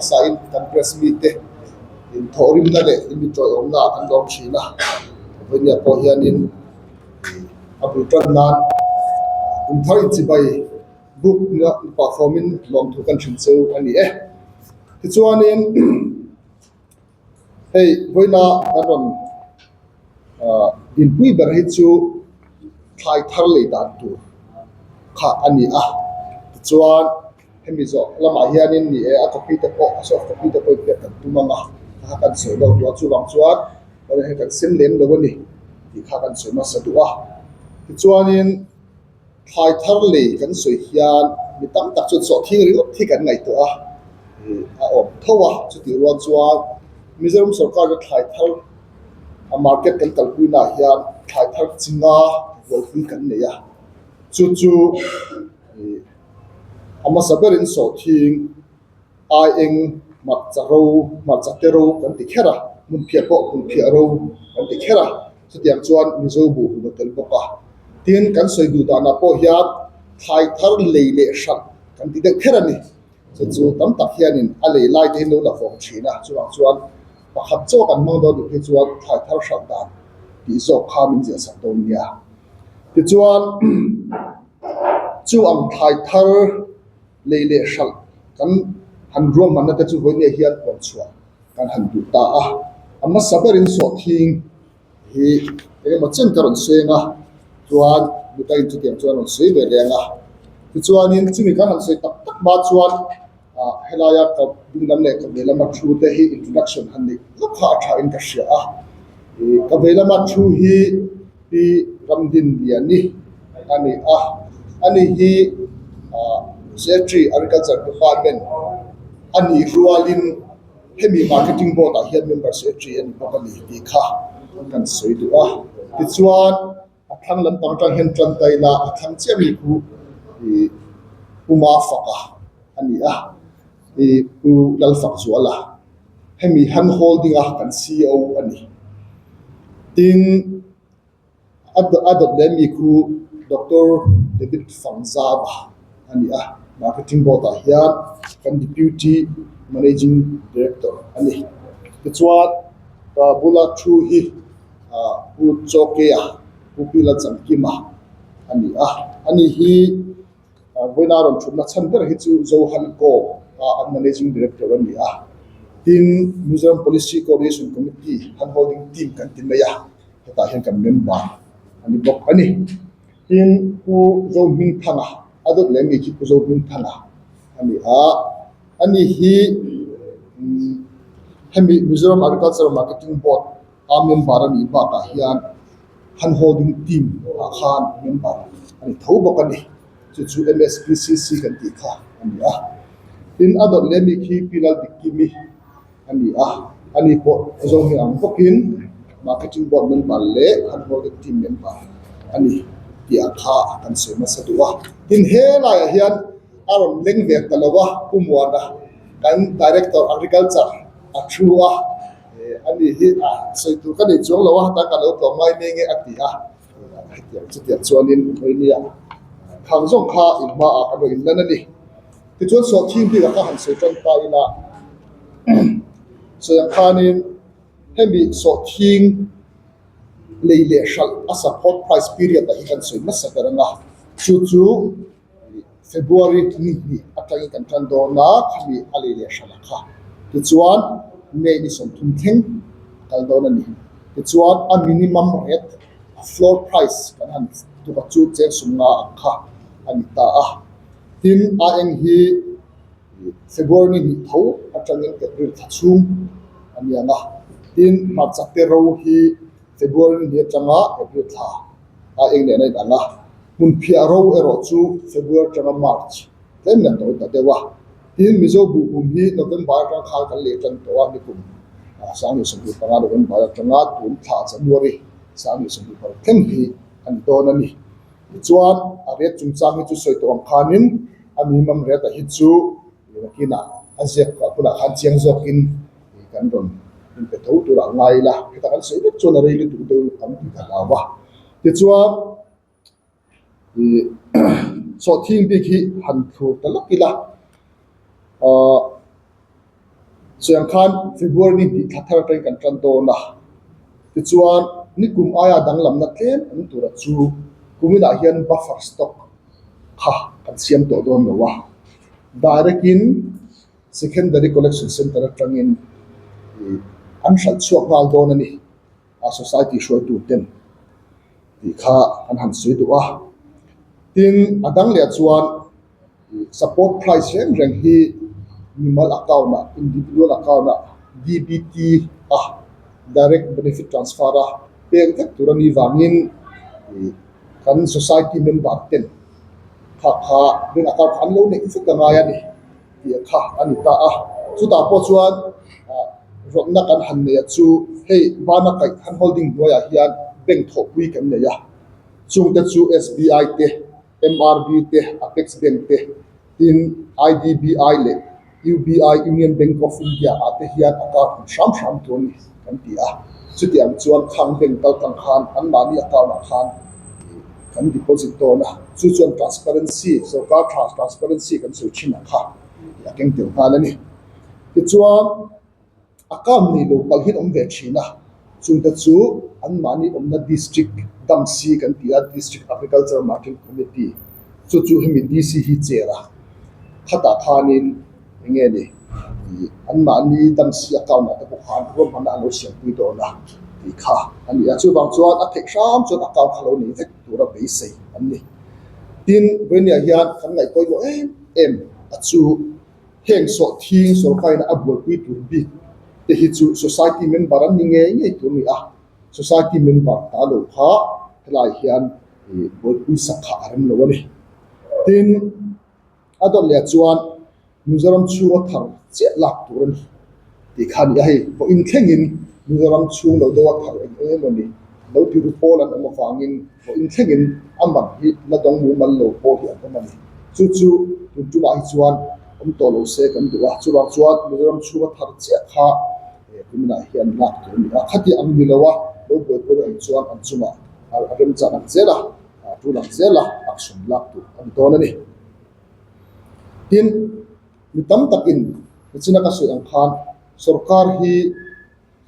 hmasain kan press mite inthawhrimna leh inmitawihawmna ah kan lawm thin a, vawinia pawh hianin a bul tan nan kum thar inchibai buk pah fawmin lawmthu kan hrilh cheu a ni e. Tichuanin hei vawiina kan rawn dinpui ber hi chu thlai thar lei dan tur kha a ni a, tichuan hemi zawh lamah hianin ni e a copy te pawh a soft copy te pawh in pek kan tum ang a, kha kan sawi deuh duh a, chuvang chuan hei kan sem lem lo a ni tih kha kan sawi hmasa duh a, tichuanin. Thlai thar lei kan sawi hian mi tam tak chuan sawhthing ringawt hi kan ngaihtuah a, a awm tho a. Chutih rual chuan Mizoram sorkar-a thlai thar a market kan kalpuinaah hian thlai thar chi nga buaipui kan nei a. Chu chu a hmasa berin sawhthing ai eng hmarcha ro, hmarcha te ro kan ti kher a, hmunphiah pawh hmunphiah ro kan ti kher a. Chutiang chuan Mizo buh hum a tel bawk a. Tin, kan sawi duh danah pawh hian thlai thar lei leh hralh kan ti deuh kher a ni. Chu chu tam tak hianin a lei lai te hi lo la vawng thin a, chuvang chuan pakhat chaw kan hmang dawn duh phei chuan thlai thar hralh dan tih zawk kha min ziah sak dawn nia. Tichuan, chu ang thlai thar lei leh hralh kan han ruahmanna te chu vawiin hian puan chhuah kan han duh ta a, a hmasa berin sawhthing hi engemaw chen ka rawn seng a, chuan mitain chutiang chuan rawn sawi ve leng a. Tichuanin chumi kan han sawi tak tak hma chuan ah helaia ka ding lam leh ka vei lama thu te hi introduction han neih lawk kha a tha in ka hria a. Ih ka vei lama thu hi Pi Ramdinliani a ni a, ani hi ah Secretary Agriculture Department a nih rualin hemi Marketing Board ah hian Member Secretary a ni bawk a ni tih kha kan sawi duh a. Tichuan a thlang lampang atang hian tan ta ila a thlang chiah mi khu ih Pu Mafaka a ni a, ih Pu Lalfakzuala. Hemi hand holding a kan ceo a ni. Tin, a a dawt leh mi khu Doctor David Fangzava a ni a, Marketing Board ah hian kan Deputy Managing Director a ni. Tichuan, ka bula thu hi Pu Chawkea, Pu Pila Chamkima a ni a, ani hi Vawiina rawn thutna chhan ber hi chu Johan Ko a an Managing Director a ni a. Tin, Mizoram Policy Coordination Committee Hand Holding Team kan ti mai a, hetah hian kan member a ni bawk a ni. Tin, Pu Zohmingthanga, a dawt leh mi khi Pu Zohmingthanga a ni a. Ani hi hemi Mizoram Agricultural Marketing Board a member a nih bakah hian Hand Holding Team ah khan member a ni tho bawk a ni. Chu chu MSPCC kan tih kha a ni a. Tin, a dawt leh mi khi Pi Laldikimi a ni a. Ani pawh zawng hi ang bawkin Marketing Board member leh Hand Holding Team member a ni tih ah kha kan sawi hmasa duh a. Tin, helaiah hian a rawn leng ve ta lo a, Pu Muana kan Director Agriculture a thu a. Ani hi a sawi tur ka nei chuang lo a, ta ka lo tlawm ngai mai nge a ti a, hetiang chutiang chuanin Vawinia thang zawng kha in hmaah kan rawn inlan a ni. Tichuan sawhthing bikah kha han sawi tan ta ila, sawi ang khanin hemi sawhthing lei leh hralh a support price period ah hi kan sawi hmasa ber ang a, chu chu February ni hnih atangin kan tan dawn a, khami a lei leh hralh a kha. Tichuan, May ni 30 thleng a kal dawn a ni. Tichuan, a minimum rate, a floor price kan han tuk a chu cheng 50 ang kha a ni ta a. Tin, a eng hi February ni hnih tho atangin April thla chhung a ni ang a. Tin, hmarcha te ro hi February ni hnih atanga April thla a eng leh na inang a. Hmunphiah ro erawh chu February atanga March tlem nen tawi ta deuh a. Tin, Mizo buhhum hi November atang khan kan leh tan tawh a, nikum 2025 November atanga tun thla January 2026 thleng hi a ni dawn a ni. Tichuan, a rate chungchang hi chu sawi tawh ang khanin a minimum rate ah hi chu nakinah a ziak hunah khan chiang zawkin kan rawn inpe tho turah ngai ila, heta kan sawi vek chuan a rei lutuk deuh ang tih ka hlau a. Tichuan, ih sawhthing bik hi han thlur ta lawk ila, ahh. Chutiang khan February ni hnih thla thar atangin kan tan dawn a, tichuan nikum aia danglamna tlem awm tura chu kuminah hian buffer stock kha kan siam tawh dawn lo a, direct in Secondary Collection Centre atangin an hralh chhuak nghal dawn a ni. A society hruaitu ten tih kha an han sawi duh a. Tin, a dang leh chuan support price reng reng hi mimal account ah, individual account ah DBT a direct benefit transfer a pek vek tur a nih vangin kan society member ten kha kha bank account kha an lo neih vek a ngai a ni. tih kha a ni ta a. Chutah pawh chuan rawtna kan han nei a chu hei bana kaih han holding hnuaiah hian bank thawhpui kan nei a. Chungte chu SBI te, MRB te, Apex Bank te, tin IDBI leh UBI, Union Bank of India, ah te hian account hmun hram hram tur a ni kan ti a. Chutiang chuan khang bank kal tlang khan anmahni account ah khan kan deposit dawn a, chu chuan transparency, sorkar tha transparency kan sawi thin ang kha tih a keng tel nghal a ni. Tichuan, account nei lo palh hi an awm ve thin a, chungte chu anmahni awmna district DAMC kan ti a, District Agriculture Marketing Committee, chu chu hemi DC hi chair a, khatah khanin eng nge ni ih anmahni DAMC account ah te pawh khan ruahmanna an lo siampui dawn a tih kha a ni a. Chuvang chuan a theih hram chuan account kha lo nei vek tura beisei an ni. Tin, Venia hian kan ngaih pawimawh em em a chu heng sawhthing sorkarin a buaipui tur bik te hi chu society member an ni ngei ngei tur a ni a, society member ta lo kha helai hian ih buaipui sak kha a rem lo a ni. Tin, A dawt leh chuan Mizoram chhunga thar chiah lak tur a ni tih kha a ni a, hei vawiin thlengin Mizoram chhung lo deuha thar eng eng emaw ni lo ti ru pawl an awm avangin vawiin thlengin a man hi la dawng mumal lo pawl hi an awm a ni. Chu chu tun tumah hi chuan awm tawh lo se kan duh a, chuvang chuan Mizoram chhunga thar chiah kha kuminah hian lak tur a ni a, khati ang ni loa lo buaipui an chuan an chungah a remchang ang zel a. A tul ang zel a, action lak tur a ni dawn a ni. Tin, mi tam takin nichina ka sawi ang khan sorkar hi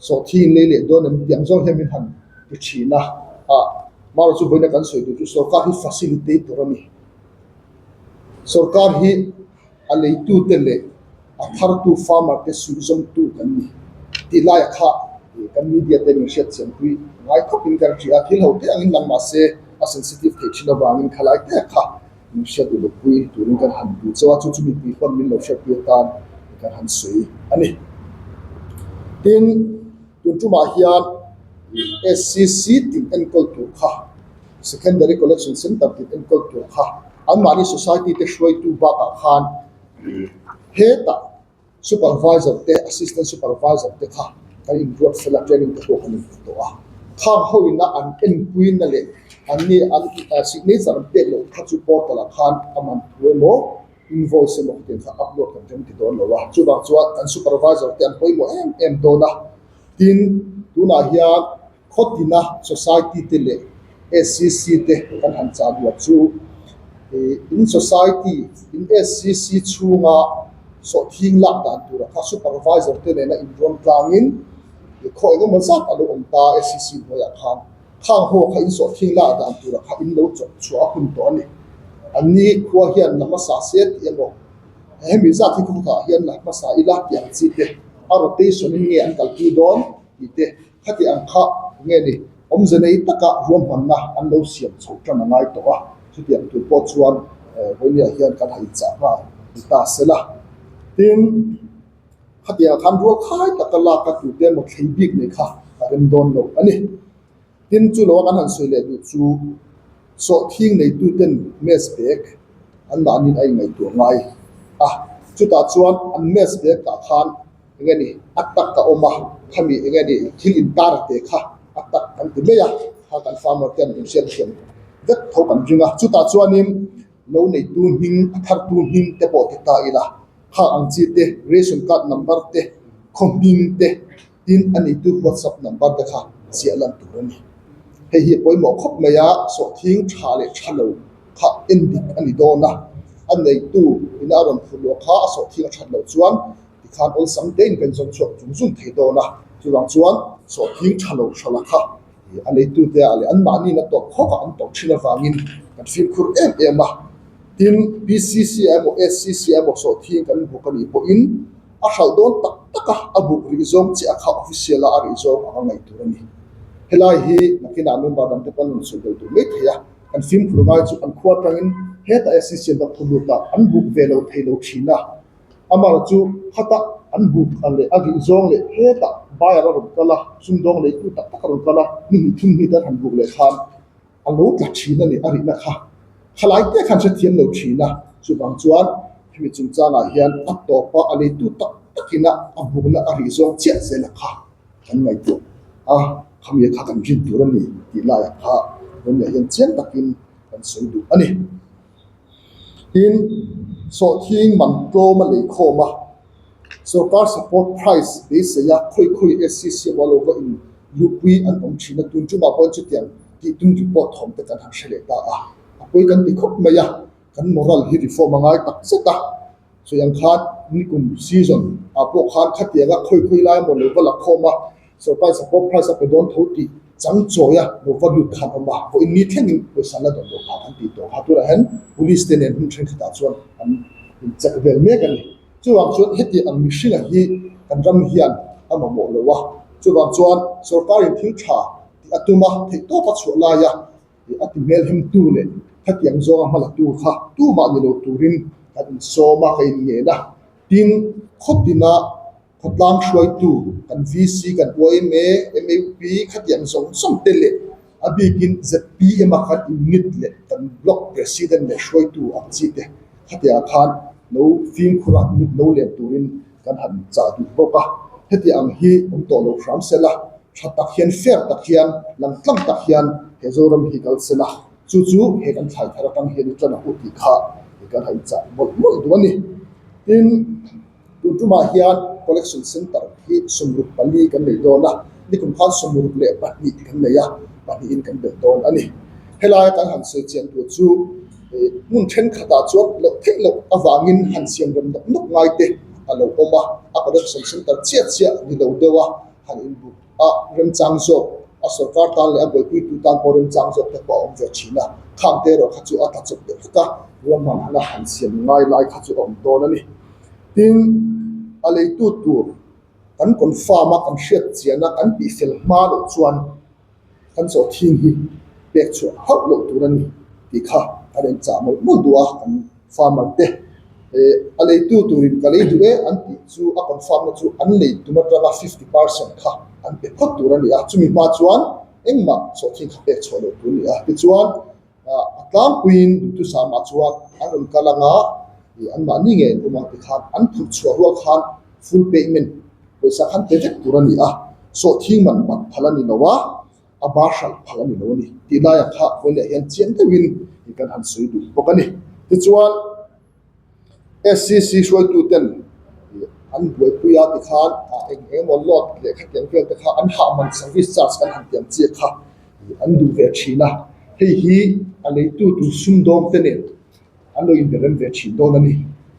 sawhthing lei leh dawn em tih ang zawng hian min han ti thin a, ah marawh chu vawiina kan sawi tur chu sorkar hi facilitator a ni. Sorkar hi a leitute leh a thartu farmer te suihzawmtu kan ni tih laiah kha kan media te min hriatchianpui ngai khawpin ka hria a, thil ho te angin lang mahse a sensitive theih thin avangin khalai te kha min hriat ulukpui turin kan han duh chauh a, chu chu mipui pawn min lo hriatpui atan kan han sawi a ni. Tin, tun tumah hian SCC tih enkawl tur kha Secondary Collection Centre tih enkawl tur kha anmahni society te hruaitu bakah khan hetah supervisor te assistant supervisor te kha kan inruat fel a training te pawh kan inpe tawh a. Khang ho ina an enpuina leh anni an signature an pek loh kha chu portal ah khan a man thu emaw invoice emaw khatiang kha upload kan rem ti dawn lo a. Chuvang chuan kan supervisor te an pawimawh em em dawn a. Tin, tunah hian Khawtina Society te leh SCC te kan han chah duah chu in Society, in SCC chhunga sawhthing lak dan tura kha Supervisor te nena inrawn tlangin khaw engemaw zat a lo awm ta SCC hnuaiah khan khang ho kha in sawhthing lak dan tura kha in lo chawp chhuah a hun tawh a ni. Anni khua hian la hmasa se tih emaw hemi zat hi khawkhatah hian la hmasa ila tih ang chi te a rotation in nge an kalpui dawn tih te Khati ang kha nge ni, awmze nei taka ruahmanna an lo siam chhoh tan a ngai tawh a, chutiang tur pawh chuan Vawinia hian kan han inchah nghal ni ta se la. Tin, khatiang khan rual khai taka lak a tute emaw thlei bik nei kha a rem dawn lo a ni. Tin, chu loa kan han sawi leh duh chu sawhthing neituten mess bag an mahniin a inngaihtuah ngai a, chutah chuan an mess bag ah khan eng nge ni a tak a awm a, khami eng nge ni thil intar te kha a tak kan ti mai a, kha kan farmer ten min hriat thiam vek tho kan ring a, chutah chuanin lo neitu hming a thartu hming te pawh ti ta ila, kha ang chi te ration card number te khaw hming te tin a neitu whatsapp number te kha chiah lan tur a ni. Hei hi a pawimawh khawp mai a, sawhthing tha leh tha lo kha en dik a ni dawn a, a neitu ina a rawn phurh luah kha a sawhthing a that loh chuan. Tikhan awlsam tein kan zawng chhuak zung zung thei dawn a, chuvang chuan sawhthing tha lo hra la kha a neitute ah leh anmahniin a tawp khawk ah an tawp thin avangin kan fimkhur em em a. Tin, PCC ah emaw SCC ah emaw sawhthing kan buk a nih pawhin a hralh dawn tak tak a, a buk rih zawng chiah kha official a a rih zawng anga ngaih tur a ni. Helai hi nakinah member dangte pawn rawn sawi belh duh mai thei a, kan fimkhur ngai chu an khua atangin hetah SCC an rak thawm lut a, an buk ve lo thei lo thin a. Amah chu khata an buk ang leh a rih zawng leh hetah buyer a rawn kal a, sumdawng leitu tak tak a rawn kal a, ni hnih thum hnih te an han buk leh khan a lo tla thin a ni, a rihna kha khalai te khan hrethiam lo thin a. Chuvang chuan hemi chungchangah hian a tawpa a leitu tak takin a a bukna a rih zawng chiah zela kha kan ngaihtuah a, khami kha kan rin tur a ni tih laiah kha Rawmleh hian chiang takin kan sawi duh a ni. Tin, sawhthing man tlawm a lei khawm a, sorkar support price beisei a khawi khawi SCC emaw lo va in luhpui an awm thin a, tun tumah pawhin chutiang tih tum report thawm te kan han hre leh ta a, a pawi kan ti khawp mai a, kan moral hi reform a ngai tak zet a, sawi ang khan nikum season ah pawh khan khatianga khawi khawi lai emaw lo va la khawm a, Sorkar support price a pe dawn tho tih chang chawi a lo va lut khan awm a, vawiin ni thlengin pawisa la dawn loh phah an tih tawh kha. Tunah hian police te nen hmun thenkhatah chuan an incheck vel mek a ni. Chuvang chuan heti ang mihringa hi kan ram hian a mamawh lo a, chuvang chuan sorkarin thil tha tih a tum a, theihtawp a chhuah laia a ti hmelhemtu leh khatiang zawnga hma la tu kha tumah ni lo turin kan insawm a, ka inngen a. Tin, khawtina Khawtlang hruaitu kan VC, kan yma, MAP khatiang zawng zawng te leh a bikin zpm a kan unit leh kan block president leh hruaitu ang chi te khatiangah khan lo fimkhur a mit lo len turin kan han chah duh bawk a. Heti ang hi awm tawh lo hram sela, tha tak hian fair tak hian langtlang tak hian he Zoram hi kal sela, chu chu he kan thlai thar atang hian i tan a u tih kha kan han chah mawlh mawlh duh a ni. Tin. Tun tumah hian Collection Centre hi 64 kan nei dawn a, nikum khan 62 kan nei a, pahnihin kan belh dawn a ni. Helaia kan han sawi chian tur chu hmun thenkhatah chuan loh theih loh avangin han siam rem nawk nawk ngai te a lo awm a, a Collection Centre chiah chiah ni lo deuh a han inbuk a remchang zawk, a sorkar tan leh a buaipuitu tan pawh remchang zawk te pawh a awm ve thin a, khang te erawh kha chu a tla chawp deuh hlek a, ruahman hana han siam ngai lai kha chu a awm dawn a ni. Tin, a leitu tur kan confirm a, kan hriat chian a, kan tihfel hma loh chuan kan chawhthing hi pek chhuah hauh loh tur a ni tih kha kan inchah mawlh mawlh duh a, kan farmer te a leitu turin ka lei duh e an tih chu a confirm na chu an lei tum atanga 50% kha an pe phawt tur a ni a, chumi hma chuan engmah chawhthing kha pek chhuah loh tur a ni a, tichuan a tlangpuiin duhthusam ah chuan an rawn kal anga anmahni ngei an awm ang tikhan an phurh chhuah rual khan full payment pawisa khan pe vek tur a ni a, sawhthing man bat phal a ni lo a, a bar hralh phal a ni lo a ni tih laiah kha vawiin hian chiang deuhin kan han sawi duh bawk a ni. Tichuan SCC hruaituten an buaipui a tikhan eng eng emaw load leh khatiang vel te kha an hah man service charge kan han tiam chiah kha an duh ve thin a, hei hi a leitu tur sumdawng te nen an lo inberem ve thin dawn a ni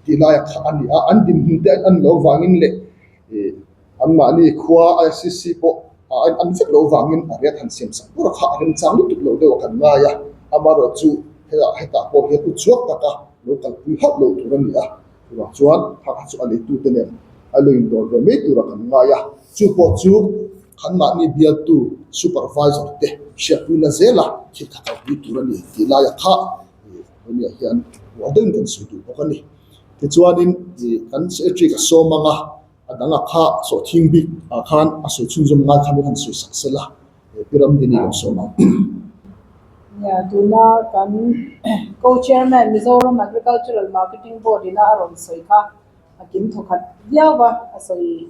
tih laiah kha a ni a, an dinhmun te an lo vangin leh Anmahni khua ICC pawh an vek loh vangin a riat han siam sak bur a kha a remchang lutuk lo deuh a kan ngai a, amaherawhchu hetah hetah pawh hian uchuak taka lo kalpui hauh loh tur a ni a, chuvang chuan kha kha chu a leitute nen a lo indawr ve mai tura kan ngai a, chu pawh chu anmahni bialtu supervisor te hriatpuina zela thil kha kalpui tur a ni tih laia kha hemiah hian uar deuhin kan sawi duh bawk a ni. Tichuanin kan secretary ka sawm ang a. A dang a kha sawhthing bik ah khan a sawi chhunzawm ngai kha min han sawi sak sel a, Pi Ramdini kan sawm ang. Nia, tuna kan Co-Chairman Mizoram Agricultural Marketing Board ina a rawn sawi kha a kim thawkhat viau va, a sawi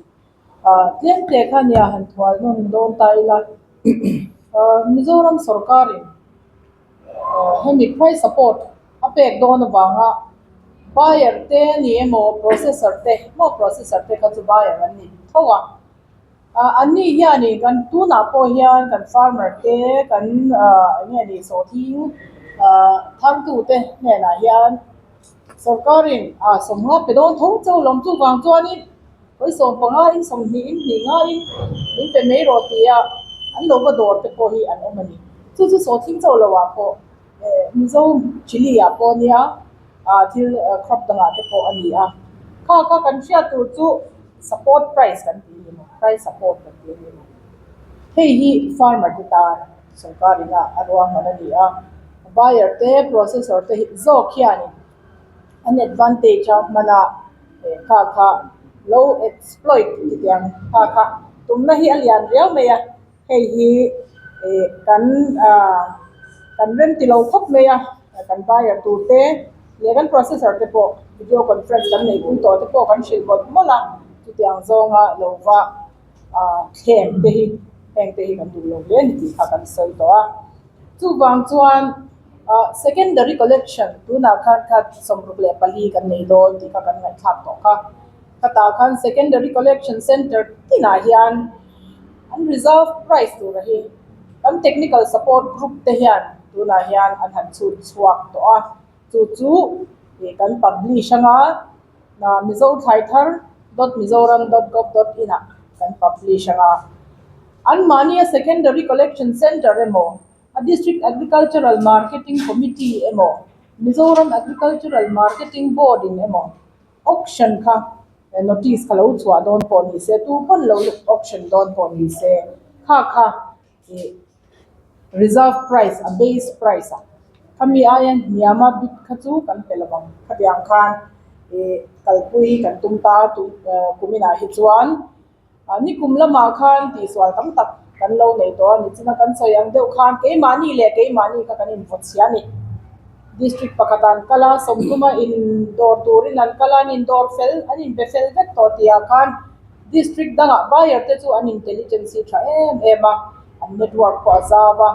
tlem te kha nia han thual nawn dawn ta ila. Mizoram sawrkarin Hemi price support a pek dawn avanga buyer te a ni emaw processor te maw processor te kha chu buyer an ni tho a, an ni hianin kan tunah pawh hian kan farmer te kan eng nge ni sawhthing thangtu te hnenah hian sawrkarin sawmnga pe dawn tho chauh lawm chuvang chuanin. Vawi 15 in 20 in hnih ngaiin min pe mai rawh tia an lo va dawr te pawh hi an awm a ni. Chu chu sawhthing chauh lo ah pawh Mizo chilli ah pawh nia thil crop dangah te pawh a ni a. Kha kha kan hriat tur chu support price kan tih a ni maw, price support kan tih a ni maw. Hei hi farmer te tan sorkar ina a ruahman a ni a, buyer te processor te hi zawk hianin an advantage a hmana kha kha lo exploit titiang kha kha tumna hi a lian riau mai a, hei hi ih kan ah kan rem ti lo khawp mai a, kan buyer tur te leh kan processor te pawh video conference kan neihpui tawh te pawh kan hrilh mawlh mawlh a, chutiang zawnga lo va ah thlem te hi heng te hi kan duh lo hle a ni tih kha kan sawi tawh a, chuvang chuan. Ah secondary collection tunah khan kha 64 kan nei dawn tih kha kan ngaihthlak tawh kha. Khatah khan secondary collection center tinah hian an reserve price tura hi kan technical support group te hian tunah hian an han chhut chhuak tawh a, chu chu ih kan publish anga Mizo thlai thar dot mizoram dot gov dot in ah kan publish anga anmahnia secondary collection center emaw A District Agricultural Marketing Committee emaw, Mizoram Agricultural Marketing Board in emaw auction kha notice kha lo chhuah dawn pawh ni se, tu pawn lo auction dawn pawh ni se, kha kha ih reserve price a base price a khami aia hniama bid kha chu kan pe lo ang. Khatiang khan ih kalpui kan tum ta kuminah hi chuan. Nikum lamah khan tihsual tam tak kan lo nei tawh a ni. Chuna kan sawi ang deuh khan keimahni leh keimahni kha kan invaw chhia a ni. District pakhat an kal a, 30 a indawr turin an kal a, an indawr fel, an inbe fel vek tawh tihah khan district dangah buyer te chu an intelligence hi tha em em a, an network pawh a zau a.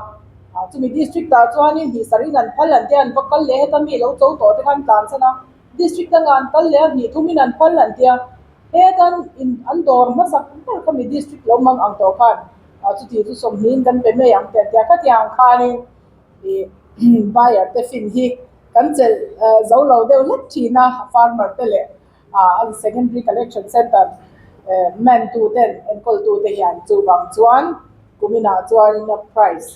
Chumi district ah chuanin hnih sarhin an phal an tia, an va kal leh heta mi lo cho tawh te kha an tlansan a, district dangah an kal leh a, hnih thumin an phal an tia. Hetan in an dawr hmasak ber kha mi district lo mang ang tawh khan chuti chu 20 in kan pe mai ang teh tia khatiang khanin ih buyer te fin hi kan chelh zo lo deuh hlek thin a farmer te leh an secondary collection center man tu ten enkawl tu te hian chuvang chuan kuminah chuanin a price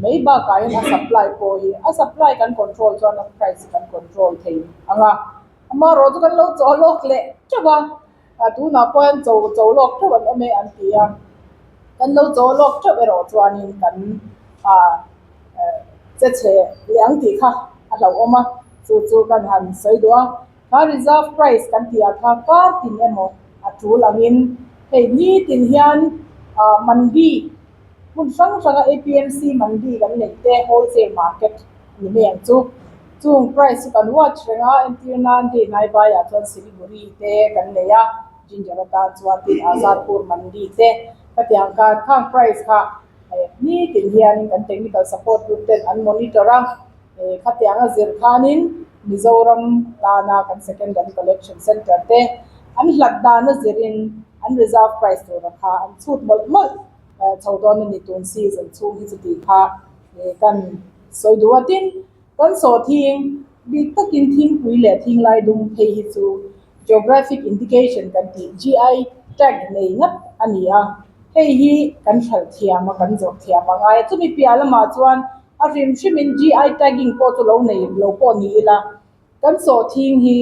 mai bakah hian a supply pawh hi a supply kan control chuan a price kan control thei ang a. Amaherawh chu kan lo chaw lawk leh teuh a, ah tunah pawh hian cho cho lawk teuh an awm e an ti a, kan lo chaw lawk teuh erawh chuanin kan ah che chhe leh ang tih kha a hlauhawm a, chu chu kan han sawi duh a, kha reserve price kan tih ah kha kar tin emaw a tul angin hei nitin hian ah mandi hmun hrang hranga APMC mandi kan neih te wholesale market ni mai ang chu. Chung price chu kan watch reng a, entir nan hei hnai baiah chuan Siliguri te kan nei a, ginger atan chuan tin Azadpur Mandi te khatiang khan khang price kha nitin hianin kan technical support group ten an monitor a, khatiang a zir khanin Mizoram tana kan secondary collection center te an hlat dan a zirin an reserve price tura kha an chhut mawlh mawlh chho dawn a ni tun season chhung hi chuti kha kan sawi duh a tin kan sawhthing bik takin thingpui leh thinglai dum phei hi chu geographic indication kan tih GI tag nei ngat a ni a hei hi kan hralh thiam a kan zawrh thiam a ngai a chumi piah lamah chuan a hrim hrimin GI tagging pawh chu lo nei lo pawh ni ila kan sawhthing hi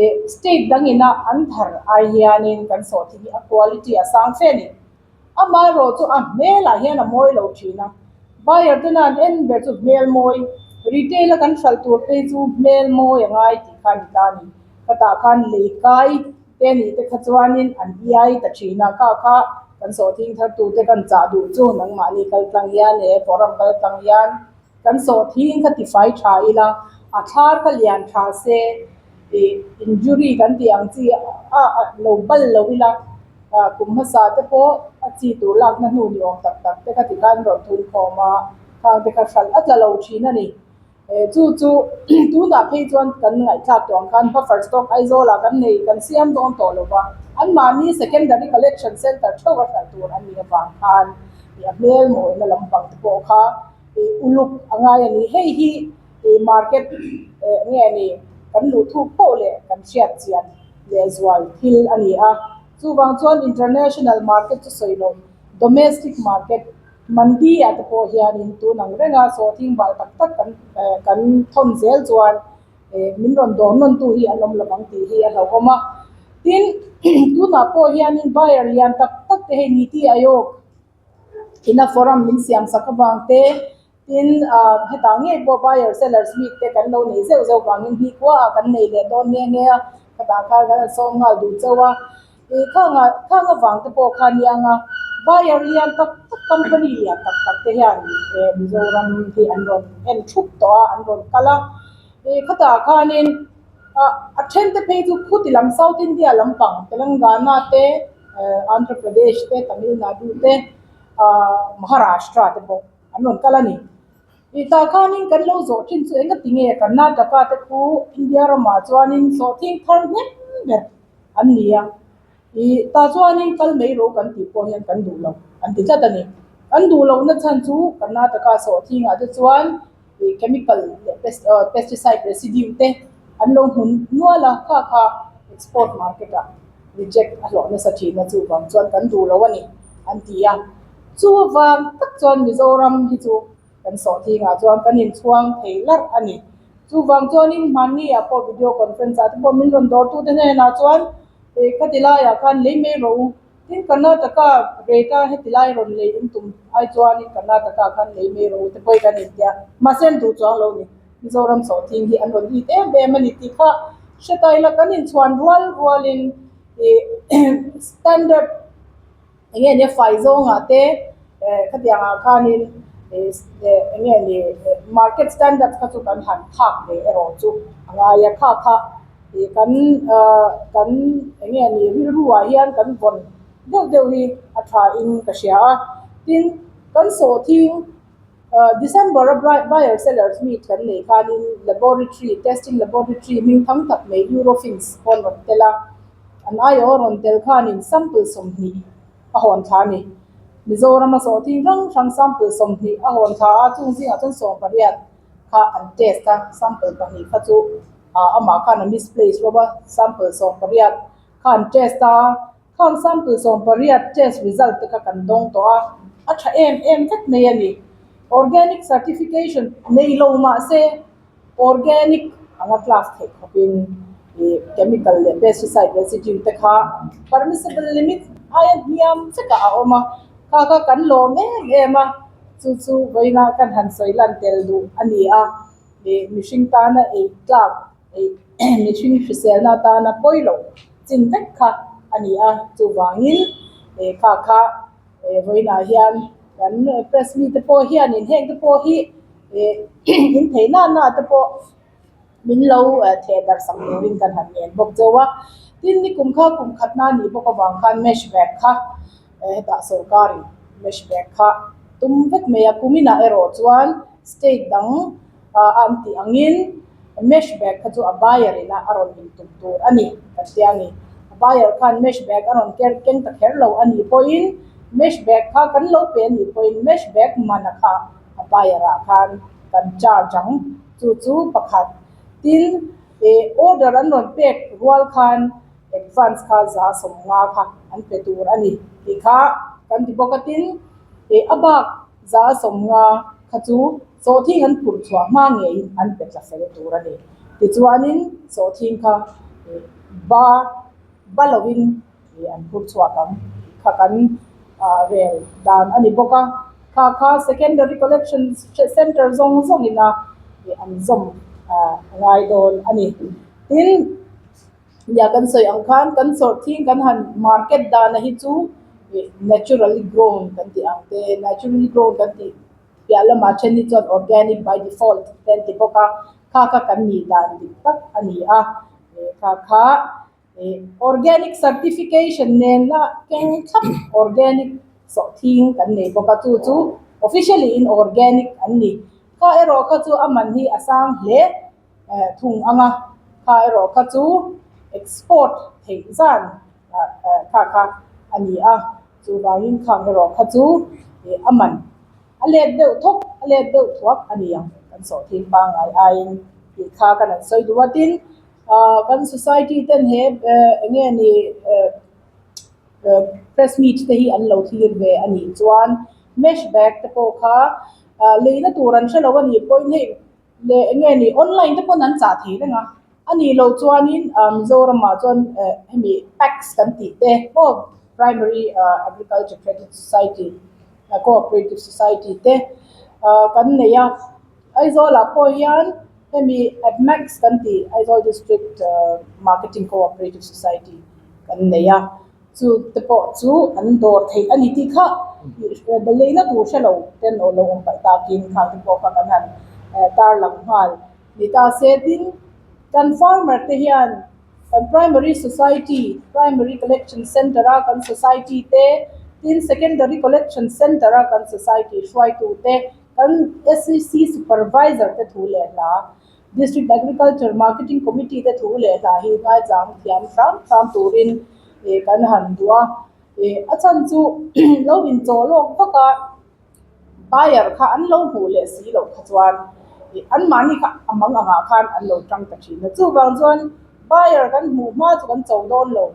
eh state dangina an thar ai hianin kan sawhthing hi a quality a sang fe a ni. Amaherawh chu a hmelah hian a mawi lo thin a, buyer te nan en ber chu hmel mawi, retail a kan hralh tur phei chu hmel mawi a ngai tih kha a ni ta a ni. Khatah khan lei kai te nih te kha chuanin an iai ta thin a, kha kha kan sawhthing thar tu te kan chah duh chu nangmahni kal tlang hian he forum kal tlang hian kan sawhthing kha tifai tha ila, a thlar kha lian tha se ih injury kan tih ang chi a lo bal lo ila. Kum hmasa te pawh a chi tur lakna hnu ni awm tak tak te kha tikhan rawn thun khawm a, khang te kha hralh a tla lo thin a ni. Chu chu tunah phei chuan kan ngaihthlak tawh ang khan buffer stock Aizawl ah kan nei kan siam dawn tawh lo va, anmahni secondary collection centre theuh a hralh tur a nih avang khan a hmel mawina lampang te pawh kha uluk a ngai a ni. Hei hi market nge ni kan luh thuk poh leh kan hriat chian lehzual thil a ni a. Chuvang chuan international market chu sawi lo, domestic market mandi ah te pawh hianin tun ang renga sawhthing bal tak tak kan kan thawn zel chuan min rawn dawr nawn tu hi an awm lo ang tih hi a hlauhawm a. Tin, tunah pawh hianin buyer lian tak tak te hei Niti Aayog ina forum min siam sak avang te, Tin, hetah ngei pawh buyer sellers meet te kan lo nei zeuh zeuh vangin hni khuaah kan nei leh dawn nghe nghe a, khatah khan kan han sawm nghal duh chauh a. Ih khanga khang avang te pawh kha aniang a, buyer lian tak tak company lian tak tak te hian Mizoram hi an rawn en thup tawh a, an rawn kal a. Ih khatah khanin a then te phei chu khuti lam South India lampang Telangana te, Andhra Pradesh te, Tamil Nadu te, Maharashtra te pawh. An rawn kal a ni. Tih tah khanin kan lo zawh thin chu engati nge Karnataka te khu India ramah chuanin sawhthing thar hnem ber an ni a. Ih tah chuanin kal mai ro kan tih pawh hian kan duh lo an ti tlat a ni. Kan duh lohna chhan chu Karnataka sawhthingah te chuan ih chemical leh pesticide residue te an lo hmun nual a, kha kha export market ah reject a hlawh nasa thin a chuvang chuan kan duh lo a ni an ti a. Chuvang tak chuan Mizoram hi chu kan sawhthingah chuan kan inchhuang thei larh a ni. Chuvang chuanin hmanni ah pawh video conference ah te pawh min rawn dawrtute hnenah chuan ih khati laiah khan lei mai rawh u. Tin Karnataka rate a heti lai rawn lei in tum ai chuanin Karnataka khan lei mai rawh u te pawh hi kan intia. Mahse an duh chuang lo ni. Mizoram sawhthing hi an rawn it em em a ni tih kha hre ta ila kan inchhuan rual rualin ih standard Eng nge nia fai zawngah te khatiangah khanin eng nge ni market standard kha chu kan han phak ve erawh chu a ngai a, kha kha ih kan kan eng nge ni rilru ah hian kan vawn deuh deuh hi a tha in ka hria a, tin kan sawhthing December a buyer sellers meet kan neih khanin laboratory testing laboratory hming thang tak mai Eurofins pawh an rawn tel a. An aiawh a rawn tel khanin sample 20 a hawn thla a ni. Mizorama sawhthing hrang hrang sample 20 a hawn thla a, chung zingah chuan 18 kha an test a, sample pahnih kha chu amah khan a misplace rawp a, sample 18 kha an test a, khang sample 18 test result te kha kan dawng tawh a, a tha em em vek mai a ni. Organic certification nei lo mahse, Organic anga class theih khawpin ih chemical leh pesticide residue te kha permissible limit aia hniam vekah a awm a, kha kha kan lawm em em a, chu chu vawiina kan han sawi lan tel duh a ni a, ih mihring tana ei tlak ei mihring hriselna atana pawi loh chin vek kha a ni a, chuvangin ih kha kha vawiinah hian kan press mite pawh hianin heng te pawh hi in theih na na te pawh min lo theh darh sak turin kan han ngen bawk chauh a, tin nikum kha kum khat na nih bawk avang khan mesh bag kha hetah sawrkarin mesh bag kha tum vek mai a, kuminah erawh chuan state dang an tih angin mesh bag kha chu a buyer ina a rawn intum tur a ni kan tia a ni. A buyer khan mesh bag a rawn ker keng ta kher lo a nih pawhin mesh bag kha kan lo pe a nih pawhin mesh bag mana kha a buyer ah khan kan charge ang chu chu pakhat. Tin, ih order an rawn pek rual khan advance kha 150 kha an pe tur a ni tih kha kan ti bawk a. Tin, ih a bak 150 kha chu sawhthing an phurh chhuah hma ngeiin an pe tla fel tur a ni. Tichuanin sawhthing kha ih ba ba lovin ih an phurh chhuak ang tih kha kan ah rel dan a ni bawk a. Kha kha secondary collection centre zawng zawngin a ih an zawm ah a ngai dawn a ni. Tin, nia kan sawi ang khan kan sawhthing kan han market dana hi chu ih naturally grown kan tih ang te naturally grown kan tih piah lamah then hi chuan organic by default te an ti bawk a, kha kha kan nih dan dik tak a ni a, ih kha kha ih organic certification nena keng thlap organic sawhthing kan nei bawk a, chu chu officially in organic an ni. Kha erawh kha chu a man hi a sang hle thung ang a, kha erawh kha chu export theih zan kha kha a ni a, chuvangin khang erawh kha chu ih a man a let deuh thawk a let deuh thuak a ni ang kan sawhthing pangngai aiin tih kha kan han sawi duh a, tin ah kan society ten he eng nge ni eh. Press meet te hi an lo thlir ve a nih chuan mesh bag te pawh kha leina tur an hre lo a nih pawhin hei leh eng nge ni online te pawn an chah thei reng a, a nih loh chuanin Mizoramah chuan hemi PACS kan tih te pawh Primary Agriculture Credit Society Cooperative Society te kan nei a, Aizawlah pawh hian hemi ADMACS kan tih Aizawl District Marketing Cooperative Society kan nei a. Chu te pawh chu an dawr theih a ni tih kha leina tur hre lo ten aw lo awm paih takin khang te pawh kha kan han tarlang nghal ni ta se. Tin, kan farmer te hian kan primary society, primary collection centre a kan society te, tin secondary collection centre a kan society hruaitu te, kan SCC supervisor te thu leh hla District Agriculture Marketing Committee te thu leh hla hi ngaichang thiam hram hram turin kan han duh a. A chhan chu lo inchaw lawk vak a, buyer kha an lo hmuh leh si loh kha chuan anmahni kha a mang angah khan an lo tang ta thin a. Chuvang chuan buyer kan hmuh hma chu kan cho dawn lo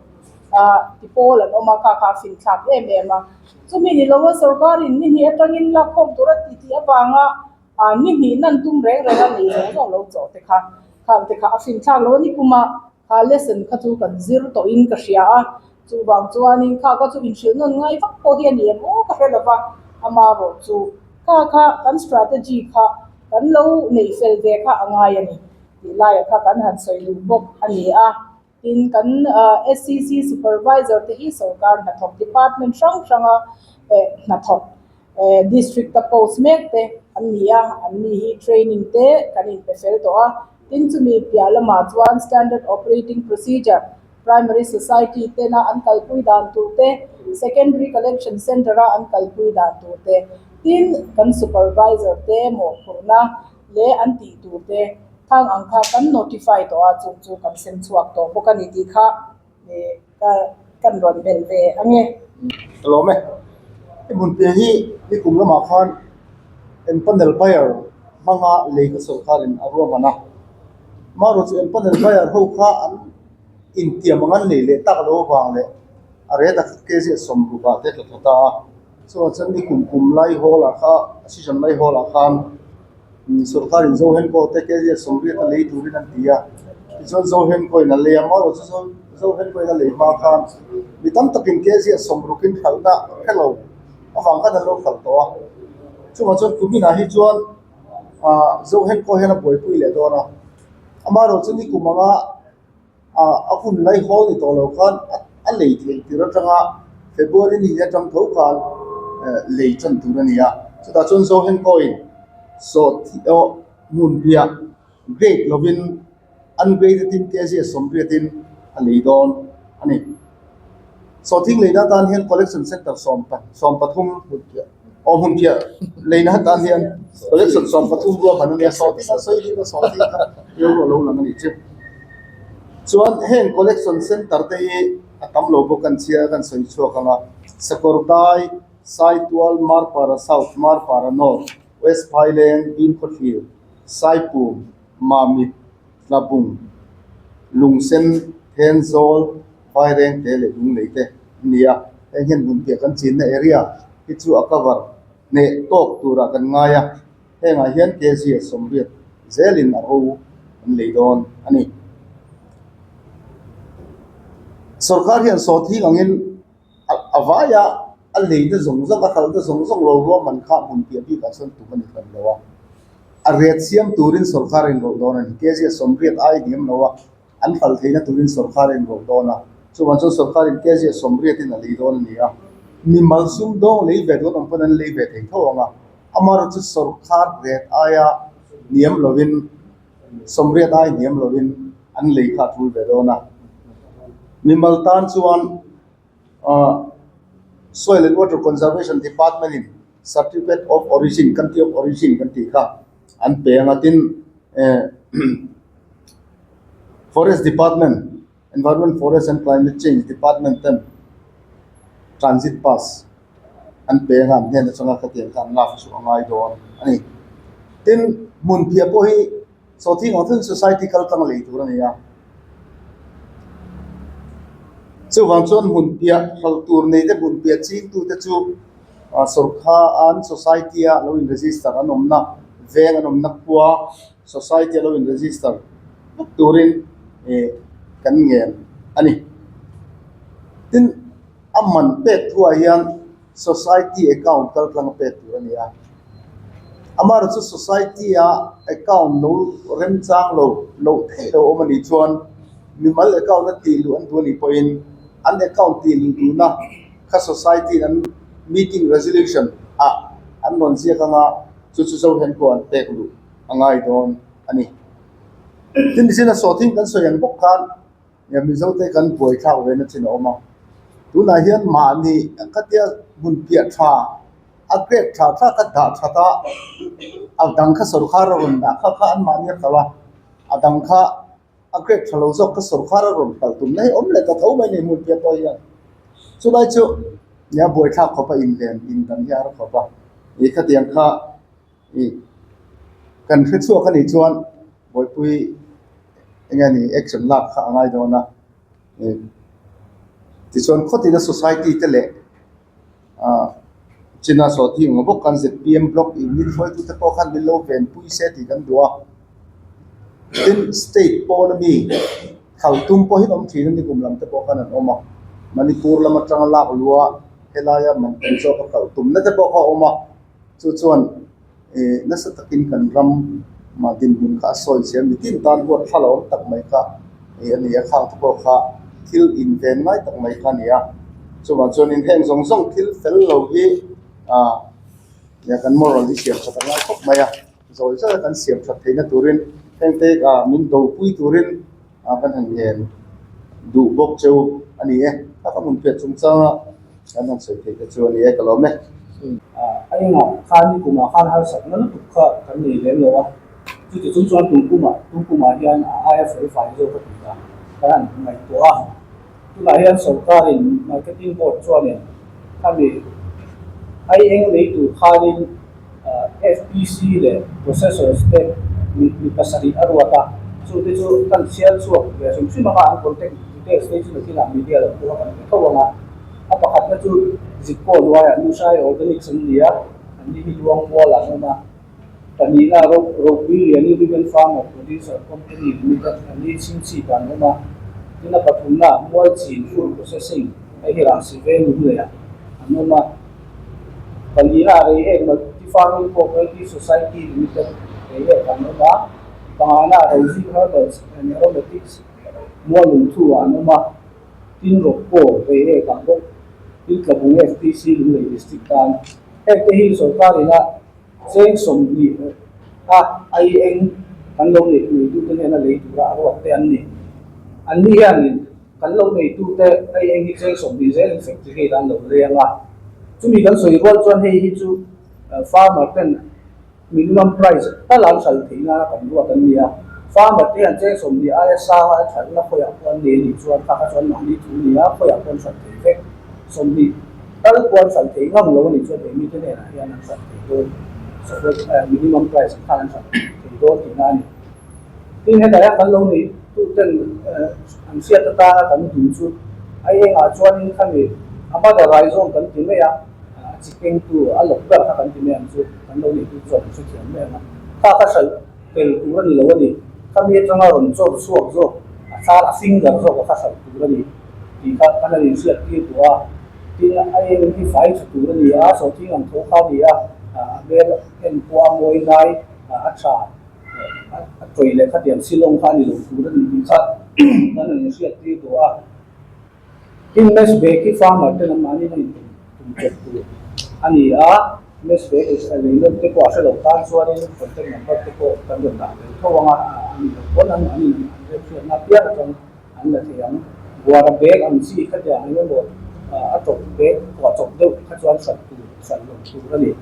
ti pawl an awm a, kha kha a finthlak em em a. Chumi ni lova sorkarin ni hnih atangin lakkhawm tura titih avanga A ni hnih nan tum reng reng a nei zawng zawng lo chawh te kha khang te kha a fin thlak lo a ni kuma kha lesson kha chu kan zir tawh in ka hria a chuvang chuanin kha kha chu inhrilh nawn ngai vak pawh hi a ni em aw ka hre lo va amarawh chu kha kha kan strategy kha kan lo neih fel ve kha a ngai a ni tih laiah kha kan han sawi duh bawk a ni a. Tin, kan SCC Supervisor te hi sorkar hnathawk department hrang hranga hnathawk district a post mek te an ni a, an ni hi training te kan inpe fel tawh a. Tin, chumi piah lamah chuan Standard Operating Procedure, Primary Society tena an kalpui dan tur te, Secondary Collection Centre a an kalpui dan tur te, tin, kan Supervisor te mawhphurhna leh an tih tur te Khang ang kha kan notify tawh a, chung chu kan sem chhuak tawh bawk a ni tih kha ka kan rawn belh ve ang e. Ka lawm e. He hmunpui hi nikum lamah khan empanel buyer hmanga lei kha sawrkarin a ruahman a. Amaherawhchu chu empanel buyer ho kha an intiam ang an lei leh tak lo avang leh a rate a kg a 60 ah te tla thla ta a. Chuvang chuan nikum kum lai hawl ah kha a season lai hawl ah khan Sorkarin Zohenkaw te kg 80 a lei turin an ti a, tichuan Zohenkaw in a lei a, amaherawhchu chu Zohenkaw in a lei hma khan mi tam takin kg 60 in hralhna hre lo avang khan an lo hralh tawh a, chuvang chuan kuminah hi chuan Zohenkaw hian a buaipui leh dawn a, amaherawhchu nikum anga a hun lai hawl ni tawh lo khan a lei theih tir atanga February ni atang tho khan lei tan tur a ni a, chutah chuan Zohenkaw-in sawhthih erawh hmun piah grade lovin ungraded in kg 80 in a lei dawn a ni. Sawhthing leina atan hian collection centre 13 aw hmun piah leina atan hian collection 13 ruahman a nia, sawhthing a sawi hlip a sawhthing kha rilru a lo lang a nih chu. Chuan heng collection centre te hi a tam lo bawk an chhia kan sawi chhuak ang a, Sakawrdai, Saitual, Marpara South, Marpara North, West Phaileng, Dinkhawthlir, Saipum, Mamit, Tlabung, Lungsen, Thenzawl, Vairengte leh Lunglei te an ni a. Heng hian hmun piah kan chinna area hi chu a cover hneh tawk turah kan ngai a, hengah hian kg 80 zelin a ro an lei dawn a ni. Sorkar hian sawhthing angin a vaia a leina zawng zawng, a hralhna zawng zawng lo ruahman kha hmun piah bikah chuan tum a ni hran lo a. A riat siam turin sorkar a inrawlh dawn a ni. Kg 80 ai hniam lo a, an hralh theihna turin sorkar a inrawlh dawn a. Chuvang chuan sorkarin kg 80 in a lei dawn a ni a. Mimal sumdawng lei ve dawn awm pawn an lei ve thei tho ang a. Amaherawhchu sorkar riat aia hniam lovin 80 ai hniam lovin an lei kha a tul ve dawn a. Mimal tan chuan Soil and Water Conservation Department in Certificate of Origin, Country of Origin kan tih kha an pe ang a, tin Forest Department, Environment, Forest and Climate Change Department ten Transit Pass an pe ang a, an hnen atanga khatiang kha an lak chu a ngai dawn a ni. Tin, hmunphiah pawh hi Sawhthing Housing Society kal tlang lei tur a ni a. Chuvang chuan hmunphiah hralh tur nei te hmunphiah chingtute chu sawrkha an society a lo in register an awmna veng an awmna khua society a lo in register vek turin ih kan ngen a ni. Tin, a man pek thuah hian society account kal tlang a pek tur a ni a. Amaherawhchu society a account lo remchang lo loh theih lo awm a nih chuan mimal account a tih luh an duh a nih pawhin an account tih luh duhna kha society in an meeting resolution ah an rawn ziak anga chu chu Zohen pawh an pek luh a ngai dawn a ni. Tin, zina sawhthing kan sawi ang bawk khan Mizote kan buaithlak ve na chin a awm a, tunah hian mahni khatia hmun piah tha a grade tha tha kha dah that a, a dang kha sawrkar a rawn dah kha kha an mahni a kal a, a dang kha a grade tha lo zawk kha sawrkar a rawn kal tum na hi awm leh ta tho mai a ni hmun piah pawh hian. Chulai chu nia buaithlak khawp a inven indan hi a har khawp a, ih khatiang kha ih kan hre chhuak a nih chuan buaipui eng nge ni action lak kha a ngai dawn a ih tichuan khawtina society te leh ah china sawhthing ang bawk kan zpm block unit hruaitute pawh khan min lo venpui se tih kan duh a tin state pawn ami khalh tum pawh hi an awm thin a ni kum lam te pawh khan an awm a Manipur lam atanga lak luh a helaia man tam zawk a khalh tumna te pawh kha a awm a. Chu chuan ih nasa takin kan ram mah dinhmun kha a sawi chiam ni tin tan huat thla lo awm tak mai kha ih a ni a, khang te pawh kha thil inven ngai tak mai kha a ni a. Chuvang chuanin heng zawng zawng thil fel lo hi ah kan moral hi siam that a ngai khawp mai a, zawi zawi a kan siam that theihna turin heng te ah min dopui turin ah kan han ngen duh bawk cheu a ni e. A ka hmun piah chungchanga kan han sawi theih te chu a ni e, ka lawm e. A engah khan ni kumah khan harsatna lutuk kha kan nei lem lo a, chuti chung chuan tum kumah tum kumah hian a aia fel fai zawk a ti a, kan han ngaihtuah a. Tunah hian sawrkarin Marketing Board chuanin khami ai eng lei tur khanin FPC leh processors te mi pasarih a ruat a, chute chu kan chhiar chhuak ve hrim hrim anga an contact details te chu nakinah media lam pawha kan pe tho ang a. A pakhatna chu Zikkaw hnuaiah Lushai Organics an ni a, an ni hi Luangmual an awm a. Pahnihna Ropui Liani Women Farmer Producer Company Limited an ni chhingchhip an awm a. Tin a pathumna Mualchin Food Processing hei hi Rahsi Veng Lungleiah an awm a. Pahnihna Reiek Multi Farming Cooperative Society Limited Reiek an awm a. Pangana Rozi Herbals and Aromatics Mualungthu-ah an awm a. Tin Rawkkaw Reiek ah bawk Tin Tlabung FPC Lunglei District tan hengte hi sawrkar ina Cheng 20 a ai eng kan lo neih neitute hnena lei tura a ruat te an ni. Anni hianin kan lo neitute ai eng hi cheng 20 zelin factory an lo lei ang a. Chumi kan sawi rual chuan hei hi chu farmer ten minimum price tal an hralh theih nana kan ruat an ni a. Farmer te hian cheng 20 aia sanga an hralhna khawiah pawh an nei a nih chuan kha kha chuan mahni thu ni a, khawiah pawh an hralh thei vek. 20 Tal kual hralh thei ngam lo a nih chuan eng mite hnenah hian an hralh thei dawn suppose minimum price khan an hralh thei dawn tihna a ni. Tin hetah hian kan lo neih tu ten an hriat atana kan duh chu a engah chuanin khami a mother rhizome kan ti mai a, a chi kengtu a lawk ber kha kan ti mai ang chu kan lo neih tu chuan an hrethiam mai ang a, kha kha hralh tel tur a ni lo a ni. Khami atanga rawn chawr chhuak zawk a thlar a finger zawk a kha hralh tur a ni. Tih kha kan han inhriat tir duh a, tin a eng hi fai tha tur a ni a, sawhthing ang tho kha a ni a, a hmel en pawh a mawi ngai, a tha, a tawih leh khatiang silawng kha a ni lo tur a ni tih kha kan han inhriat tir duh a. Tin mesh bag hi farmer te lam mahni an intum tum chawp tur a ni a, mesh bag lei nawn te pawh a hre lo tan chuanin contact number te pawh kan rawn dah tel tho ang a, a ni lo pawn an an inremhriatna apiang atang An la thei ang. Buara bag ang chi kha tiang eng emaw a tawp bag kuah chawp deuh kha chuan hralh tur, hralh loh tur a ni.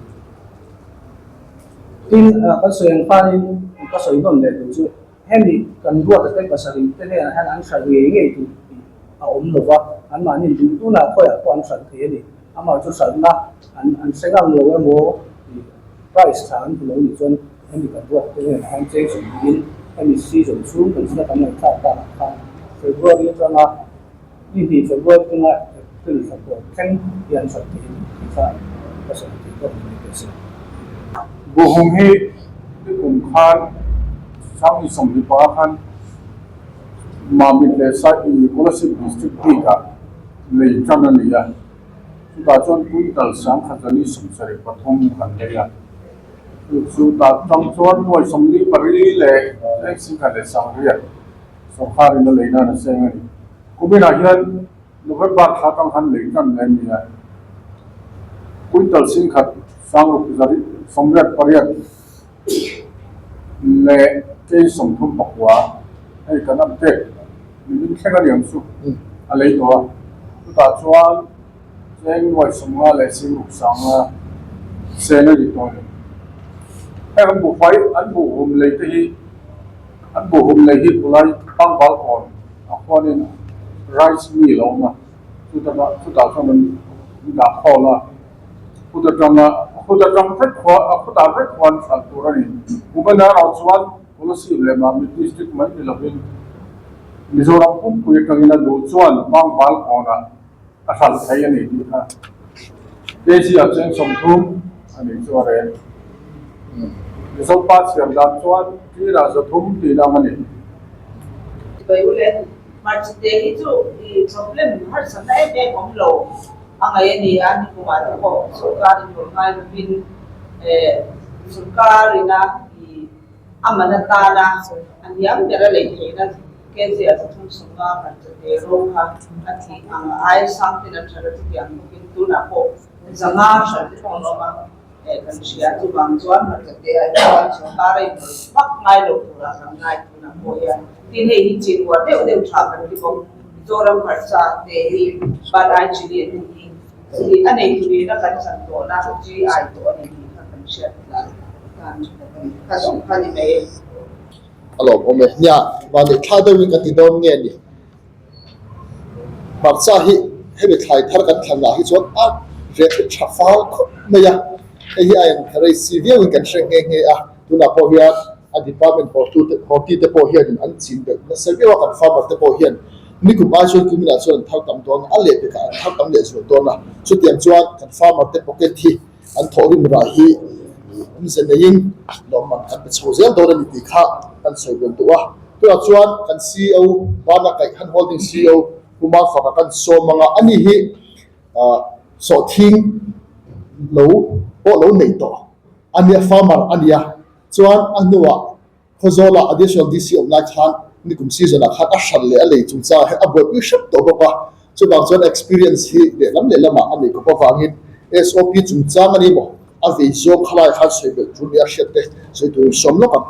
Tin, kan sawi ang khanin ka sawi hnawn leh tur chu hemi kan ruat ate pasarih te hnenah hian an hralh ngei ngei tur tih a awm lo va, anmahni duh tunah khawiah pawh an hralh thei a ni. Amah chu hralhna an an hre ngang lo emaw tih price tha an hmu lo nih chuan hemi kan ruat te hnenah hian cheng 20 in hemi season chhung kan chhuna kan ngaihthlak takah khan February atanga Ni hnih February atanga April thla tawp thleng hi an hralh thei a ni tih kha ka sawi thei bawk ni teh se. Buhhum hi nikum khan 2025 khan Mamit leh Sai Kolasib District bikah lei tan a ni a, chutah chuan quintal 1173 kan lei a. Chu chu tah tang chuan nuai 44 leh eng singkhat leh sangriat sorkarin a lei nan a seng a ni. Kuminah hian November thla tang khan lei tan leh a ni a, quintal 10,688 leh kei 39 hei kan update nimin thleng a ni ang chu a lei tawh a, chutah chuan Cheng nuai 50 leh 60 sanga sen a ni tawh a ni. Heng an buhfai an buhhum lei te hi an buhhum lei hi khulai pangbal kawn ah khuanin rice mill a awm a, chutah chutah chuan an dah khawl a, kut atanga kut atang vek khua a khutah vek khuan hralh tur a ni. Kumin erawh chuan Kolasib leh Mamit district mai ni lovin Mizoram pumpui atangin a duh chuan pangbal kawnah a hralh thei a ni tih kha kg ah cheng 30 a nih chu a rel. Mizo pa chhiar dan chuan tirah 300 tih dang a ni. Sipai u le hmarchite hi chu i problem harsatna em em awm lo a ngaih a ni a, nikumah te pawh sorkar in rawn ngai lovin eh sorkar ina i A man atana a hniam ber a lei theihna Kezia 350 hmarchate ro kha a thih ang a, aia sang ten an hralh a chutiang bawkin tunah pawh 500 hralh te pawh an awm a, eh kan hria. Chuvang chuan hmarchate ah hian sorkar a inrawlh vak ngai loh turah kan ngai tunah pawh hian. Tin hei hi chin uar deuh deuh tha kan ti bawk. Mizoram hmarcha te hi Bad Eye Chilli an ti hi a neitu nihna kan chan tawhna GI tawh a ni tih kha kan hriat tlan tan tha bawk a ni. Kha zawng kha ni mai e. A lawmawm e. Nia, vanneih thla deuhin ka ti dawn nge ni? Hmarcha hi hemi thlai thar kan thlan lah hi chuan a rek hi tha fal khawp mai a, hei hi a encourage si viauin kan hre nghe nghe a, tunah pawh hian a department horti te pawh hianin an chin belh nasa viau a, kan farmer te pawh hian nikum ai chuan kuminah chuan an thar tam dawn a, a lehpekah an thar tam lehzual dawn a, chutiang chuan kan farmer te pocket hi an thawhrim rah hi awmze neiin lawmman kan pe chho zel dawn a ni tih kha kan sawi belh duh a. Tunah chuan kan ceo Bana Kaihhan Holding ceo Pu Mafaka kan sawm ang a, ani hi sawhthing lo pawh lo neih tawh a nia, farmer a nia. Chuan a hnuah Khawzawla Additional DC awm lai khan nikum season ah khan a hran leh a lei chungchangah hian a buaipui hrep tawh bawk a, chuvang chuan experience hi lehlam lehlamah a neih khawp avangin SOP chungchang a ni maw a vei zawng khalai khan sawi belh tur nia hriat te sawi turin sawm lawk ang.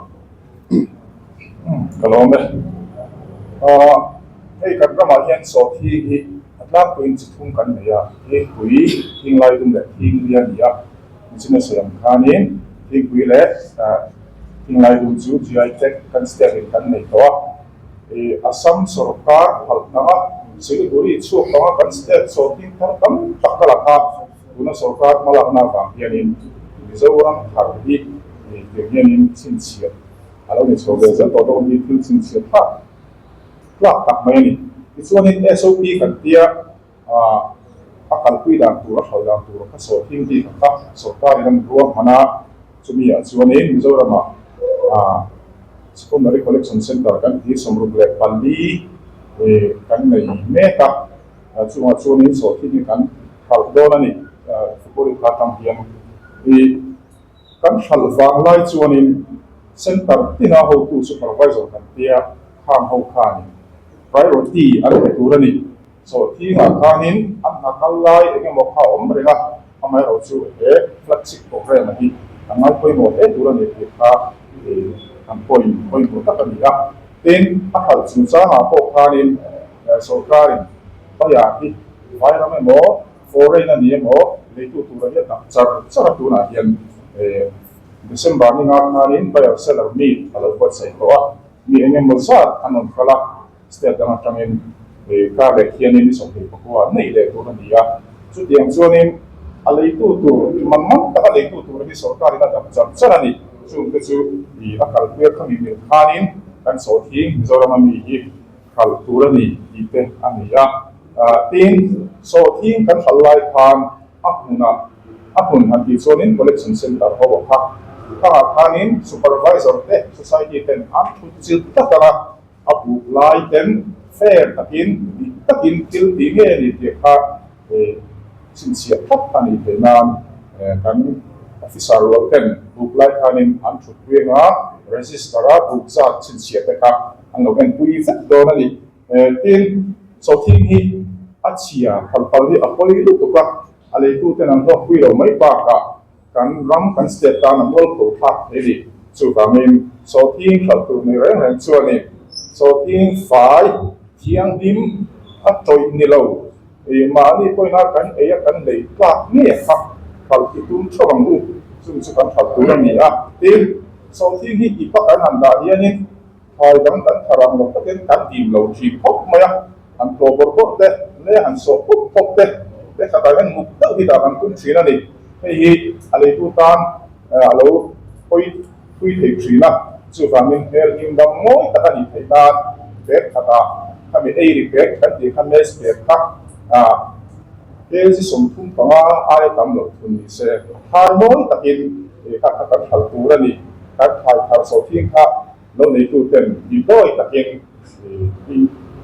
Ka lawm e. Hei kan ramah hian sawhthing hi a tlangpuiin chi thum kan nei a, thingpui, thinglai dum leh thingli a ni a. Nichina sawi ang khanin thingpui leh thinglai dum chu GI tag kan state in kan nei tawh a. Assam sorkar phalh hnanga Siliguri chhuak panga kan state sawhthing thar tam tak ka lak a, tuna sorkar hmalakna avang hianin Mizoram thar hi tiang hianin chhinchhiah a lo ni chho ve zel tawh dawn hi thil chhinchhiah thlak tlak tak mai a ni. Tichuanin SOP kan tia. A kalpui dan tur, a hralh dan tur kha sawhthing bik a kha sorkarin an ruahman a, chumi ah chuanin Mizoramah Secondary Collection Centre kan tih 64 kan nei mek a, chungah chuanin sawhthing hi kan hralh dawn a ni. February thla atang hian kan hralh vang lai chuanin Centre tina hotu Supervisor kan tia khang ho khanin priority an pe tur a ni. Sawhthingah khanin an hna kal lai eng emaw kha a awm reng a, amaherawh chu he flagship programme a hi a ngai pawimawh hle tur a ni tih kha an point pawimawh tak a ni a. Tin, a hralh chungchangah pawh khanin sorkarin bayar hi vairam emaw foreign a ni emaw leitu tura hi a dang char char a, tunah hian December ni nga khanin buyer seller meet a lo buatsaih tawh a, mi eng emaw zat an rawn kal a. State dang atangin car leh khianin i 24 neih leh tur a ni a. Chutiang chuanin a leitu tur, man man taka leitu tur hi sorkarin a dap char char a ni. Chungte chu a kalpui a khami mil khanin kan sawhthing Mizorama mi hi hralh tur a ni tih te a ni a. Tin, sawhthing kan hralh lai khan a hmunah a hmun han tih chuanin collection centre ho a kha. Khangah khanin supervisor te society ten an thut chilh tlat ang a, a buk lai ten fair takin dik takin thil tih nge a ni tih kha chhinchhiah tlat a nih theih nan kan officer rual ten buk lai khanin an thut pui anga register a buk zat chhinchhiah te kha an lo enpui vek dawn a ni. Tin, sawhthing hi a chhia phal phal hi a pawi lutuk a, a leituten an hlawkpui lo mai bakah kan ram kan state tan a mualpho thlak thei a ni. Chuvangin sawhthing hralh tur nei reng reng chuanin sawhthing fai thianghlim a tawih ni lo, mahni pawina kan ei a kan lei tlak ngei kha hralh i tum theuh ang u, chung chu kan hralh tur a ni a. Tin, sawhthing hi ipa kan han dah hianin Thlai dang kan thar ang lo takin kan dim lo thin khawp mai a, han tlawh bawrh bawrh te leh han sawh pawp pawp te leh khatah hian muk deuh hi dah kan tum thin a ni. Hei hi a leitu tan a lo hawi thui thei thin a, chuvangin hmel him dam mawi tak a nih theih nan bag khatah khami ei ri bag kan tih kha mesh bag kha kg 35 aia tam loh thun ni se, thar mawi takin kha kha kan hralh tur a ni. Kan thlai thar sawhthing kha Lo neitu ten mi dawi takin i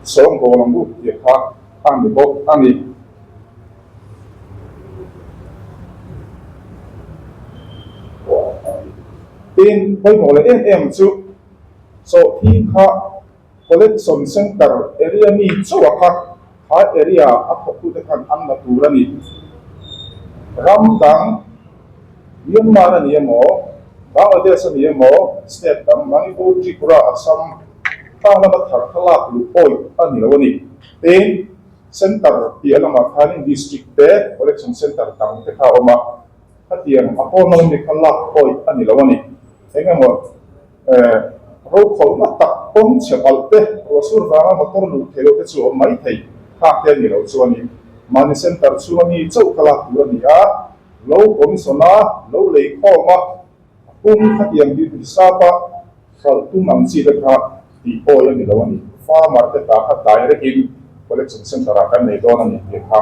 sawngbawl ang u tih kha a ni bawk a ni. Tin, pawimawh leh em em chu sawhthing kha Collection Centre area mi chauha kha kha area a thawktute khan an la tur a ni. Ram dang Myanmar a ni emaw, Bangladesh a ni emaw, state dang Manipur, Tripura, Assam tlang lama thar kha lak luh awih a ni lo a ni. Tin, Centre piah lamah khanin District te Collection Centre dang te kha a awm a, khatiang a pawn lam ami kha lak awih a ni lo a ni. Eng emaw Rokhawlhna tak kawng chhe palh te, ruahsur vanga motor luh theih loh te chu a awm mai thei. Khak te a ni loh chuanin mahni centre chhunga mi chauh kha lak tur a ni a, lo commission a, lo lei khawm a, a pum khatiang tih hisap a hralh tum ang chi te kha tih pawi a ni lo a ni. Farmer te ta kha direct in collection centre ah kan nei dawn a ni tih kha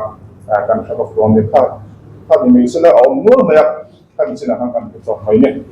kan hre bawk dawn nia. Kha kha ni mai sela a awm nual mai a, khami chinah khan kan hmu chawk mai ni.